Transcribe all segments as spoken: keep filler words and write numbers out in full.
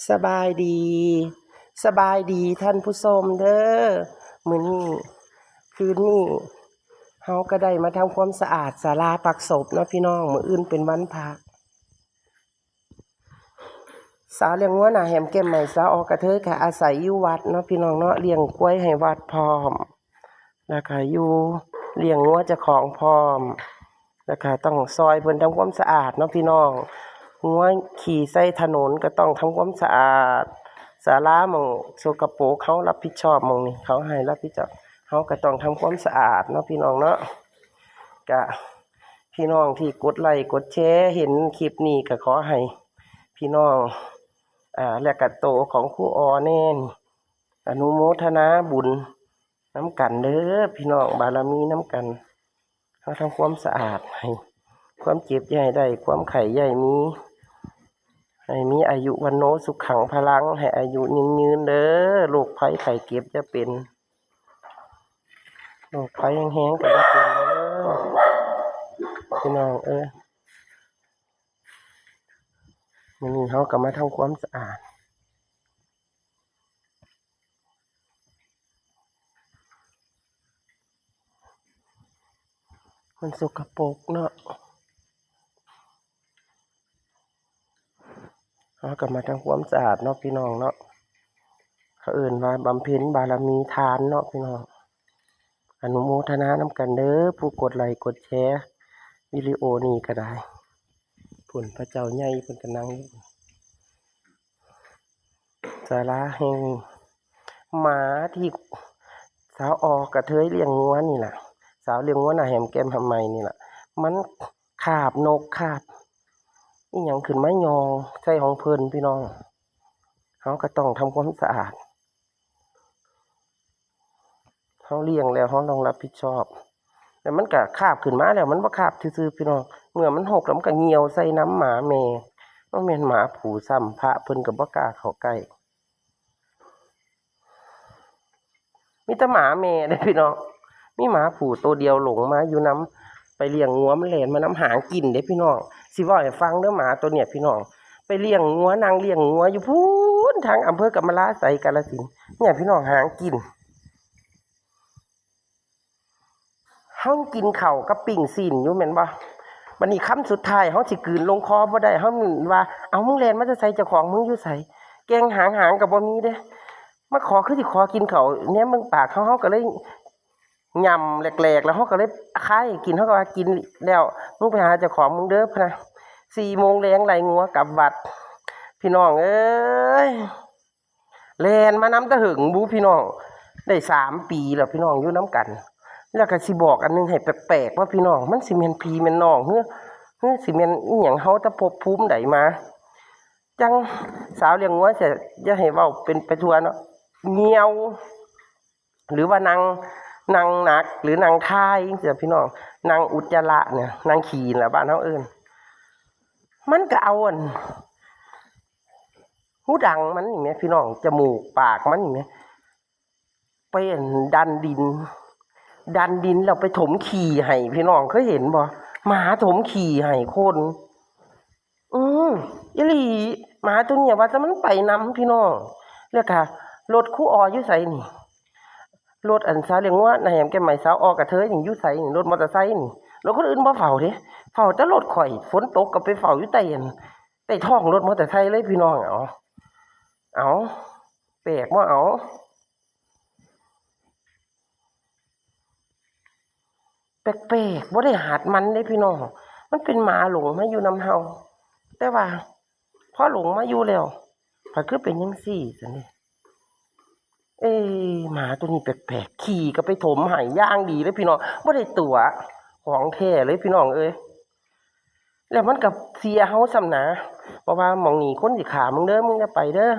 สบายดี สบายดีท่านผู้ชมเด้อ มื้อนี้ คืนนี้ เฮาก็ได้มาทำความสะอาดศาลาพักศพเนาะพี่น้อง มื้ออื่นเป็นวันพระ สาวเลี้ยงงัวหน้าแหมแก้มใหม่ สาวออกกระเทยก็อาศัยอยู่วัดเนาะพี่น้องเนาะ เลี้ยงควายให้วัดพร้อม แล้วก็อยู่เลี้ยงงัวเจ้าของพร้อม แล้วก็ต้องซอยเพิ่นทำความสะอาดเนาะพี่น้อง งัวขี้ใส่ถนนก็ต้องทำความสะอาด ศาลาหม่องสกปรก เขารับผิดชอบหม่องนี้ เขาให้รับผิดชอบ เขาก็ต้องทำความสะอาดเนาะพี่น้องเนาะ ก็พี่น้องที่กดไลค์กดแชร์เห็นคลิปนี้ก็ขอให้พี่น้อง อ่า และกะโตของครูออแน่นี่ อนุโมทนาบุญนำกันเด้อพี่น้อง บารมีนำกัน เฮาทำความสะอาดให้ ความเจ็บอย่าให้ได้ ความไข้อย่าให้มี ให้มีอายุวัณโณสุขังพลัง ให้อายุยืนๆ เด้อ โรคภัยไข้เจ็บอย่าเป็น โรคภัยแฮงๆ ก็อย่าเป็นเด้อ พี่น้องเอ้ย มื้อนี้เฮาก็มาทำความสะอาด มันสกปรกเนาะ เฮาก็มาทำความสะอาดเนาะพี่น้องเนาะ เขาเอิ้นว่าบำเพ็ญบารมีทานเนาะพี่น้อง อนุโมทนานำกันเด้อ ผู้กดไลค์กดแชร์วิดีโอนี้ก็ได้ พุ้นพระเจ้าใหญ่เพิ่นก็นั่งอยู่ ศาลาแห่ง หมาที่สาวออกกระเทยเลี้ยงงัวนี่ล่ะ สาวเลี้ยงงัวหน้าแหมแก้มใหม่นี่ล่ะ มันคาบนกคาบอิหยังขึ้นมายองใส่ของเพิ่นพี่น้อง เฮาก็ต้องทำความสะอาด เฮาเลี้ยงแล้วเฮาต้องรับผิดชอบ แล้วมันก็คาบขึ้นมาแล้ว มันบ่คาบซื่อๆพี่น้อง เมื่อมันหกแล้วมันก็เหี่ยวใส่นำหมาแม่ บ่แม่นหมาผู้ซ้ำ พระเพิ่นก็บ่กล้าเข้าใกล้ มีแต่หมาแม่เด้อพี่น้อง มีหมาผู้โตเดียวหลงมาอยู่นำ ไปเลี้ยงงัวมันแล่นมานำหากินเด้อพี่น้อง สิเว้าให้ฟังเด้อ หมาตัวเนี้ยพี่น้อง ไปเลี้ยงงัว นั่งเลี้ยงงัวอยู่พู้นทางอำเภอกำมะลาไสย กาฬสินธุ์ เนี่ยพี่น้อง หากิน เฮากินข้าวกับปิ้งซี้นอยู่แม่นบ่ บัดนี้คำสุดท้ายเฮาสิกลืนลงคอบ่ได้ เฮาว่า เอ้า มึงแล่นมาแต่ไส เจ้าของมึงอยู่ไส แก่งหางหางก็บ่มีเด้ มาขอคือสิขอกินข้าว แนมเบิ่งปากเฮา เฮาก็เลยหย่ำแหลกๆ แล้วเฮาก็เลยคายให้กิน เฮาก็ว่า กินแล้ว มึงไปหาเจ้าของมึงเด้อ พะนะ สี่โมงแลงไล่งัวกลับวัด พี่น้องเอ้ย แล่นมานำแต่เหิงบุพี่น้อง ได้สามปีแล้วพี่น้องอยู่นำกัน แล้วก็สิบอกอันหนึ่งให้แปลกๆ ว่าพี่น้อง มันสิแม่นผีแม่นน้องเฮ้อ เฮ้อ สิแม่นอีหยัง เฮาแต่ภพภูมิใดมา จั่งสาวเลี้ยงงัวเสีย อย่าให้เว้าเป็นไปทั่วเนาะ เหี่ยว หรือว่านั่ง นั่งหนัก หรือนั่งถ่ายจั่งซี้พี่น้อง นั่งอุจจาระเนี่ย นั่งขี้นั่นล่ะบ้านเฮาเอิ้น มันก็เอาอัน หูดังมันนี่แหมพี่น้อง จมูกปากมันนี่แหม ไปอันดันดิน ดันดินแล้วไปถมขี้ให้ พี่น้องเคยเห็นบ่ หมาถมขี้ให้คน อืม อีหลี หมาตัวเนี้ยว่าแต่มันไปนำพี่น้อง แล้วก็รถครูอออยู่ไสนี่ รถอันสาวเลี้ยงงัวหน้าแหมแก้มใหม่ สาวออกกระเทยนี่อยู่ไสนี่ รถมอเตอร์ไซค์นี่ รถคนอื่นบ่เฝ้าเด้ เฝ้าแต่รถข่อย ฝนตกก็ไปเฝ้าอยู่ใต้อัน ใต้ท้องรถมอเตอร์ไซค์เลยพี่น้อง เอา เอา แปลกบ่ เอา แปลกๆ บ่ได้หัดมันเด้พี่น้อง มันเป็นหมาหลงมาอยู่นำเฮา แต่ว่าพอหลงมาอยู่แล้ว ก็คือเป็นจั่งซี้ซั่นเด้ เอ้ หมาตัวนี้แปลกๆ ขี้ก็ไปถมให้อย่างดีเลยพี่น้อง บ่ได้ตั๋ว ของแท้เลยพี่น้องเอ้ย แล้วมันก็เสียเฮาซ้ำนะ เพราะว่าหม่องนี้คนสิฆ่ามึงเด้อ มึงอย่าไปเด้อ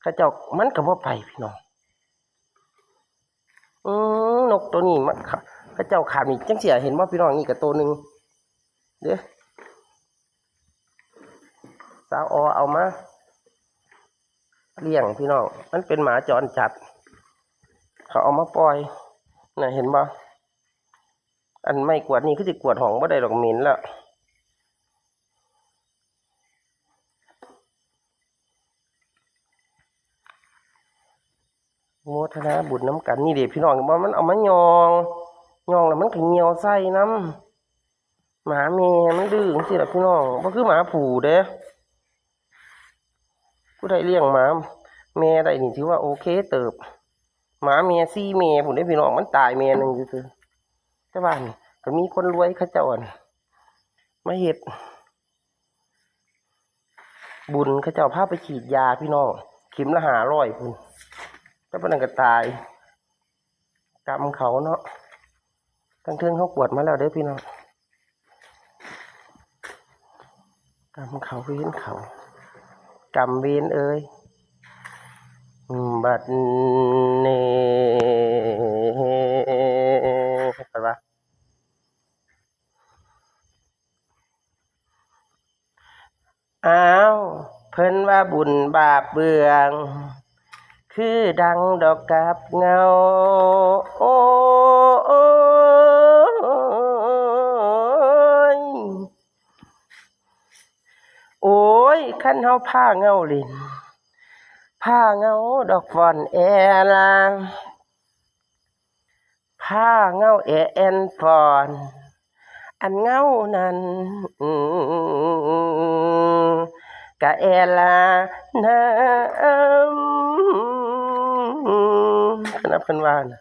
เขาเจ้า มันก็บ่ไปพี่น้อง อืม นกตัวนี้มัน เขาเจ้าฆ่านี่จั่งซี้ เห็นบ่พี่น้อง นี่ก็ตัวหนึ่งเด้อ สาวออเอามาเลี้ยงพี่น้อง มันเป็นหมาจรจัด เขาเอามาปล่อย น่ะ เห็นบ่ อันไม้กวาดนี่คือสิกวาดห้องบ่ได้ดอก เหม็นแล้ว โมทนาบุญนำกัน นี่เด้พี่น้อง เห็นบ่ มันเอามาย่อง ย่องแล้วมันก็เหี่ยวใส่นำ หมาแม่มันดื้อจังซี้ล่ะพี่น้อง บ่คือหมาผู้เด้ ผู้ใดเลี้ยงหมาแม่ได้นี่ถือว่าโอเคเติบ หมาแม่สี่แม่พู้นเด้พี่น้อง มันตายแม่หนึ่งซื่อๆ แต่ว่านี่ก็มีคนรวยเขาเจ้าอันมาเฮ็ดบุญ เขาเจ้าพาไปฉีดยาพี่น้อง เข็มละห้าร้อยพู้น แต่ปานนั้นก็ตาย กรรมเขาเนาะ ทั้งเทิงเขากวดมาแล้วเด้อพี่น้อง กรรมเขาเวรเขา กรรมเวรเอ้ย อืม บัดนี้ เพิ่นว่า อ้าว เพิ่นว่าบุญบาปเบื้อง คือดังดอกกาบเหง้า โอ้ย โอ้ย คันเฮาพาเหง้าเล่น พาเหง้าดอกฟ้อนแอลา พาเหง้าแอแอนฟ้อน อันเหง้านั้น อืม กะแอลานำ คณะเพิ่นว่านะ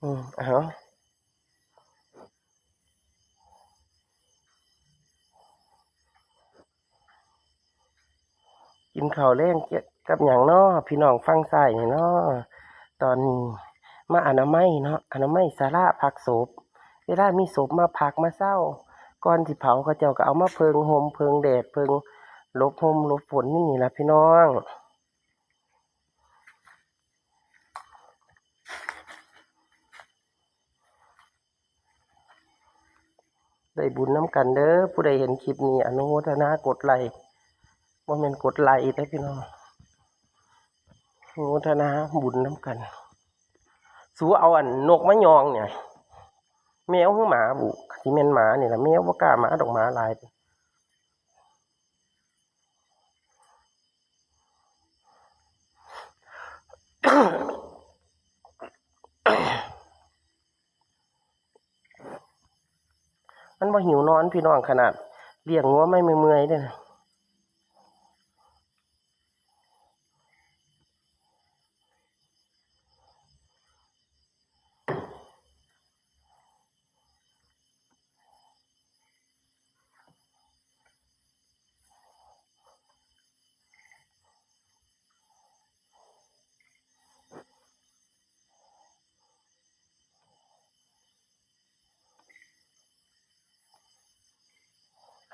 อืม เอา กินข้าวแลงกับหยังน้อ พี่น้องฝั่งซ้ายนี่น้อ ตอนนี้มาอนามัยเนาะ อนามัยศาลาพักศพ เวลามีศพมาพักมาเซา ก่อนสิเผาเขาเจ้าก็เอามาเพิงห่มเพิงแดดเพิงหลบห่มหลบฝนอยู่นี่ล่ะพี่น้อง ได้บุญนำกันเด้อ ผู้ใดเห็นคลิปนี้อนุโมทนากดไลค์ บ่แม่นกดไลค์เด้อพี่น้อง อนุโมทนาบุญนำกัน สูเอาอันนกมาย่องเนี่ย แมวหรือหมาบุ สิแม่นหมานี่ล่ะ แมวบ่กล้ามาดอก หมาหลาย มันบ่หิวนอนพี่น้อง ขนาดเลี้ยงงัวไม่เมื่อยๆเด้อนะ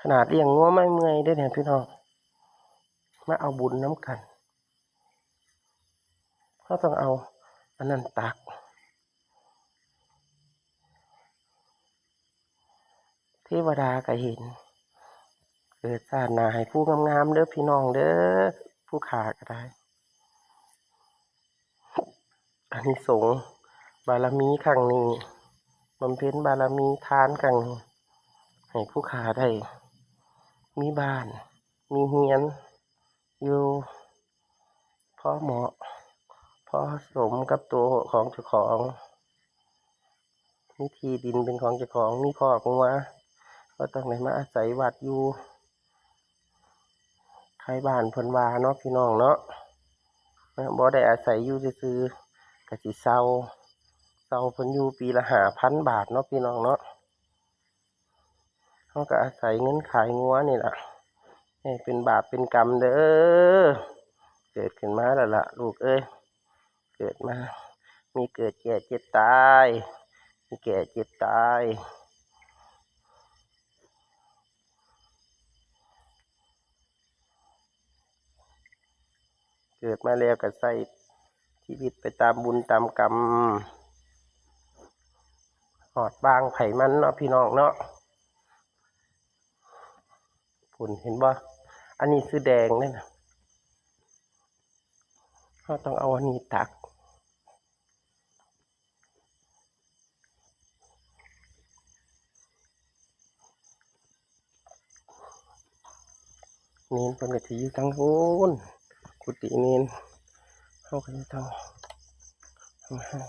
ขนาดเลี้ยงงัวไม่เมื่อยเด้อเนี่ยพี่น้อง มาเอาบุญนำกัน เราต้องเอาอันนั้นตัก เทวดาก็เห็น เกิดชาติหน้าให้ผู้งามๆเด้อพี่น้องเด้อ ผู้ฆ่าก็ได้ อานิสงส์บารมีครั้งนี้ บำเพ็ญบารมีทานครั้งนี้ ให้ผู้ฆ่าได้ มีบ้าน มีเฮือน อยู่ พอเหมาะ พอสมกับตัวของเจ้าของ มีที่ดินเป็นของเจ้าของ มีคอกงัว ก็ต้องได้มาอาศัยวัดอยู่ ไทบ้านเพิ่นว่าเนาะพี่น้องเนาะ บ่ได้อาศัยอยู่ซื่อๆ ก็สิเช่า เช่าเพิ่นอยู่ปีละห้าพันบาทเนาะพี่น้องเนาะ เราก็อาศัยเงินขายงัวนี่ล่ะ ให้เป็นบาปเป็นกรรมเด้อ เกิดขึ้นมาแล้วล่ะ ลูกเอ้ย เกิดมา มีเกิดแก่เจ็บตาย มีแก่เจ็บตาย เกิดมาแล้วก็ใช้ชีวิตไปตามบุญตามกรรม ฮอดบ้างไผมันเนาะพี่น้องเนาะ พุ้นเห็นบ่ อันนี้คือแดงเด้อนะ เราต้องเอาอันนี้ตัก เณรเพิ่นก็สิอยู่ทางโน้น กุฏิเณร เฮาก็อยู่ทาง ทางห้าง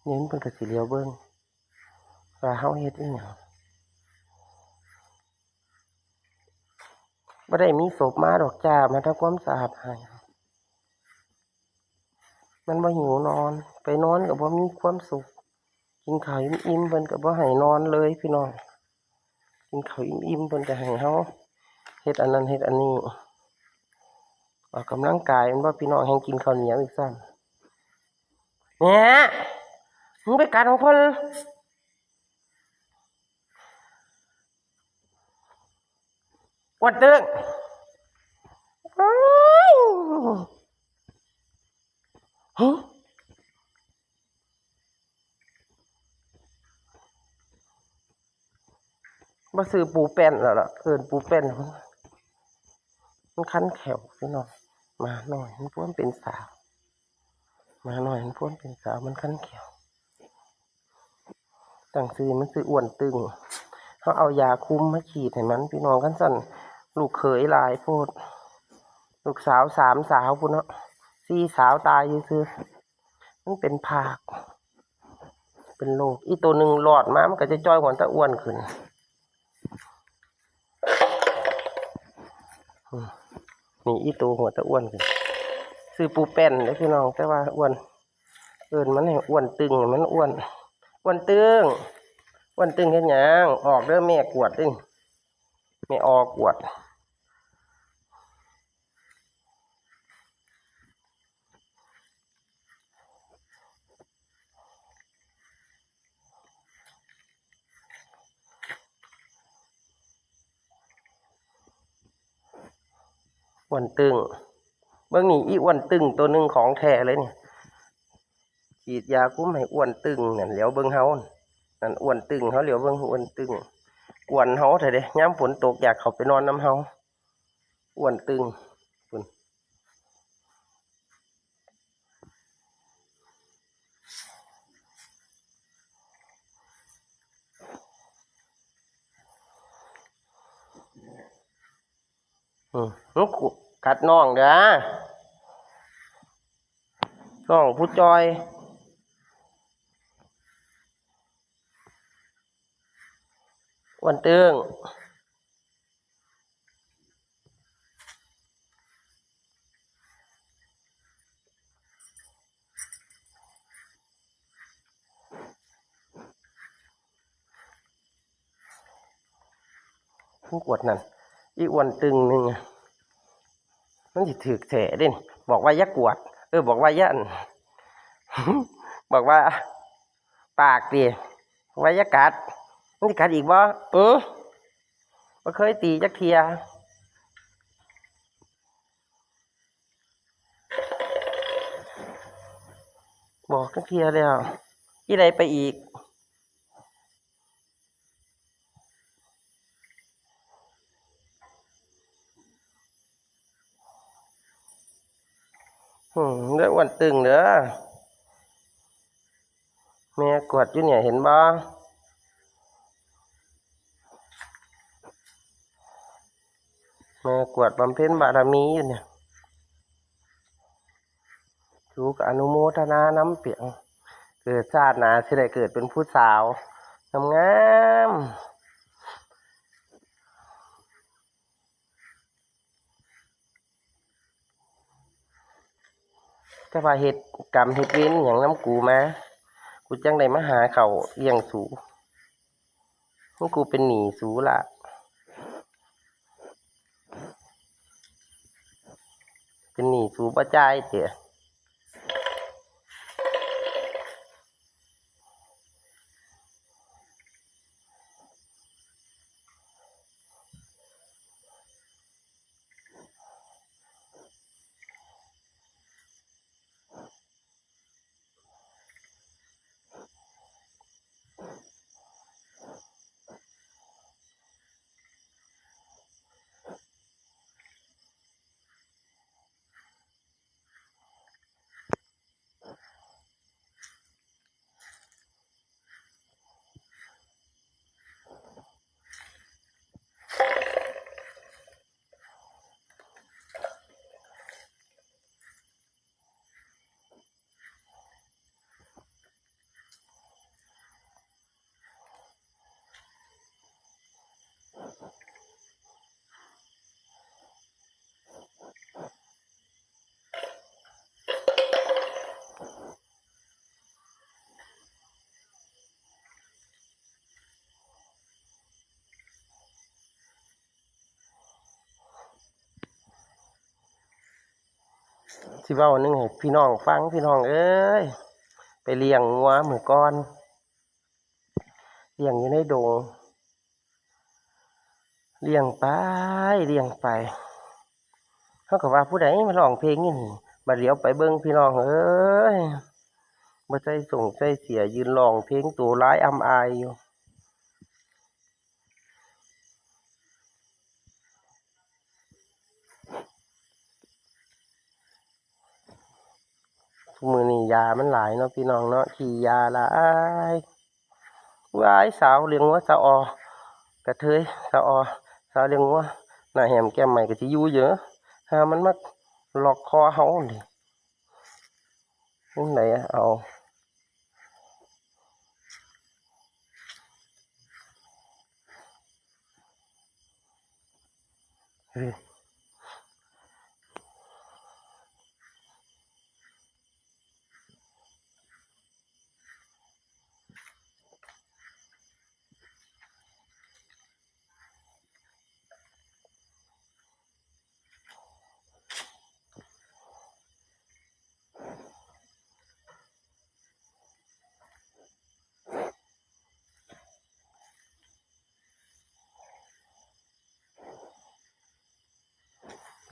เณรเพิ่นก็สิเหลียวเบิ่ง ว่าเฮาเฮ็ดอีหยัง บ่ได้มีศพมาดอกจ้า มาทำความสะอาดให้ มันบ่หิวนอน ไปนอนก็บ่มีความสุข กินข้าวอิ่มๆ เพิ่นก็บ่ให้นอนเลยพี่น้อง กินข้าวอิ่มๆ เพิ่นก็ให้เฮาเฮ็ดอันนั้นเฮ็ดอันนี้ ออกกำลังกายแม่นบ่พี่น้อง แฮ่งกินข้าวเหนียวอีกซ้ำ เนี่ย มึงไปกัดของเพิ่น อ้วนตึง โอ๊ย หึ บ่ซื้อปูแป้นแล้วล่ะ เอิ้นปูแป้น มันคันแข้วพี่น้อง หมาน้อยมันพวมเป็นสาว หมาน้อยมันพวมเป็นสาว มันคันแข้ว ตั้งชื่อมันชื่ออ้วนตึง เฮาเอายาคุมมาฉีดให้มัน พี่น้อง คันซั้น ลูกเขยหลายโพด ลูกสาวสามสาวพู้นเนาะ สี่สาวตายซื่อๆ มันเป็นพาก เป็นโรค อีโตหนึ่งรอดมา มันก็จะจ่อยหัวตะอ้วนขึ้น อืม นี่อีโตหัวตะอ้วนขึ้น ชื่อปูแป้นเด้อพี่น้อง แต่ว่าอ้วน เอิ้นมันให้อ้วนตึง มันอ้วน อ้วนตึง อ้วนตึงเฮ็ดหยัง ออกเด้อ แม่กวดเด้อ แม่ออกวด อ้วนตึง เบิ่งนี่ อีอ้วนตึงตัวหนึ่งของแท้เลยนี่ ฉีดยาคุมให้อ้วนตึงนั่น เหลียวเบิ่งเฮานั่น อ้วนตึง เฮาเหลียวเบิ่งอ้วนตึง กวนเฮาแท้เด้ ยามฝนตกอยากเข้าไปนอนนำเฮา อ้วนตึง พุ้น อืม มันกัดน้องเด้อ น้องผู้จ่อย อ้วนตึง มันกวดนั่น อีอ้วนตึงหนึ่งอะ มันสิถืกแท้เด้น บอกว่าอย่ากวด เออ บอกว่าอย่า บอกว่า ปากติ บอกว่าอย่ากัด มันสิกัดอีกบ่ เออ บ่เคยตีจักเทื่อ บอกจักเทื่อแล้ว อีใดไปอีก อืม เด้ออ้วนตึงเด้อ แม่กวดอยู่เนี่ย เห็นบ่ แม่กวดบำเพ็ญบารมีอยู่เนี่ย สูกอนุโมทนานำเปียง เกิดชาติหน้าสิได้เกิดเป็นผู้สาว งามๆ แต่ว่าเฮ็ดกรรมเฮ็ดเวรอิหยังนำกูมา กูจั่งได้มาหาข้าวเลี้ยงสู มึงกูเป็นหนี้สูล่ะ เป็นหนี้สูบ่จ่ายเตะ สิเว้าหนึ่งให้พี่น้องฟัง พี่น้องเอ้ย ไปเลี้ยงงัวมื้อก่อน เลี้ยงอยู่ในดง เลี้ยงไป เลี้ยงไป เขาก็ว่าผู้ใดมาร้องเพลงอยู่นี่ บัดเหลียวไปเบิ่งพี่น้องเอ้ย บ่ใส่ส่งใส่เสื้อ ยืนร้องเพลงตัวร้ายอำอายอยู่ ทุกมื้อนี้ยามันหลายเนาะพี่น้องเนาะ ขี้ยาหลาย ว้าย สาวเลี้ยงงัว สาวออ กระเทย สาวออ สาวเลี้ยงงัว หน้าแหมแก้มใหม่ก็สิอยู่เยอะ หามันมาล็อกคอเฮานี่ จั่งใดอะ เอา เฮ้ย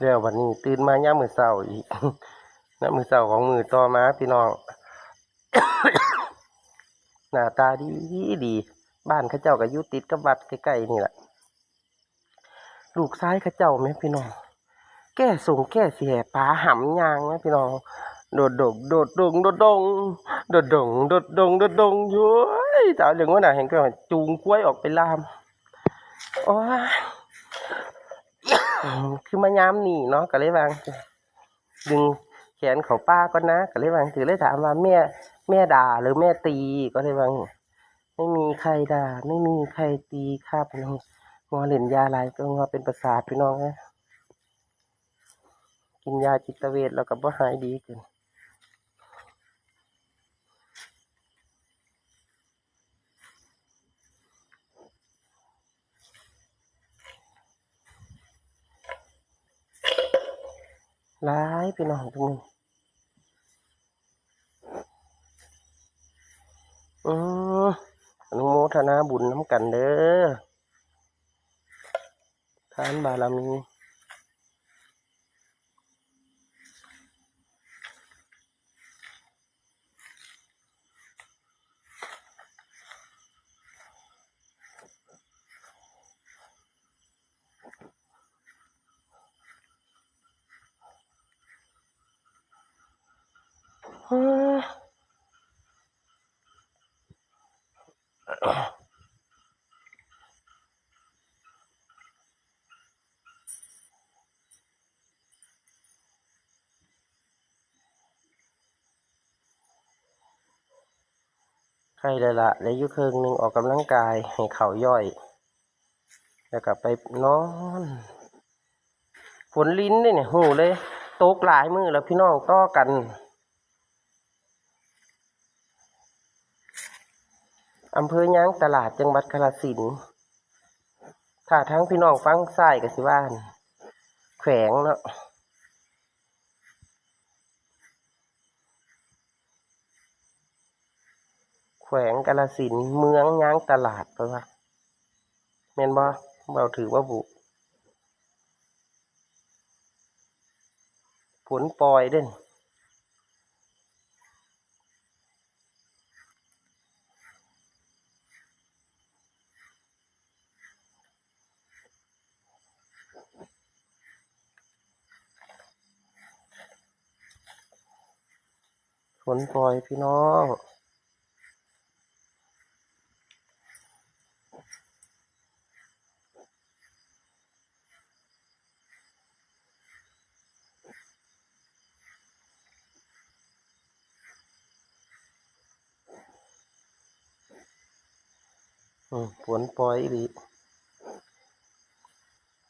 แล้วบัดนี้ตื่นมายามมื้อเช้าอีก ยามมื้อเช้าของมื้อต่อมาพี่น้อง หน้าตาดีดี บ้านเขาเจ้าก็อยู่ติดกับวัดใกล้ๆนี่แหละ ลูกชายเขาเจ้าแม่พี่น้อง แก้ส่งแก้เสียปาหำยางแม่พี่น้อง โดดดง โดดดง โดดดง โดดดง โดดดง โดดดง โอ้ย สาวเลี้ยงงัวหน้าแหมก็จูงควายออกไปล่าม โอ้ย คือมายามนี้เนาะ ก็เลยว่า ดึงแขนเข้าป่าก่อนนะ ก็เลยว่าจั่งซี้ เลยถามว่า "แม่ แม่ด่าหรือแม่ตี?" ก็เลยว่าจั่งซี้ "ไม่มีใครด่า ไม่มีใครตีครับ" งัวเล่นยาหลายก็งัวเป็นประสาทพี่น้องเอ้ย กินยาจิตเวชแล้วก็บ่หายดีขึ้น หลายพี่น้องทุกคน อืม อนุโมทนาบุญนำกันเด้อ ทานบารมี ไคแล้วล่ะ เหลืออยู่ครึ่งหนึ่ง ออกกำลังกายให้ข้าวย่อย แล้วก็ไปนอน ฝนรินเด้เนี่ย ฮู้เลย ตกหลายมื้อแล้วพี่น้อง ต่อกัน อำเภอยางตลาด จังหวัดกาฬสินธุ์ ถ้าทางพี่น้องฟังซ้ายก็สิว่า แขวงเนาะ แขวงกาฬสินธุ์ เมืองยางตลาด เพิ่นว่า แม่นบ่ เว้าถืกบ่บุ ฝนปล่อยเด้อ ฝนปล่อยพี่น้อง อืม ฝนปล่อยอีหลี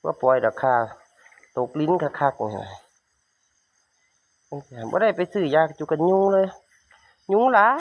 ว่าปล่อยดอกค่ะ ตกลิ้นคักๆ นี่นะ บ่ได้ไปซื้อยาจุกันยุงเลย ยุงหลาย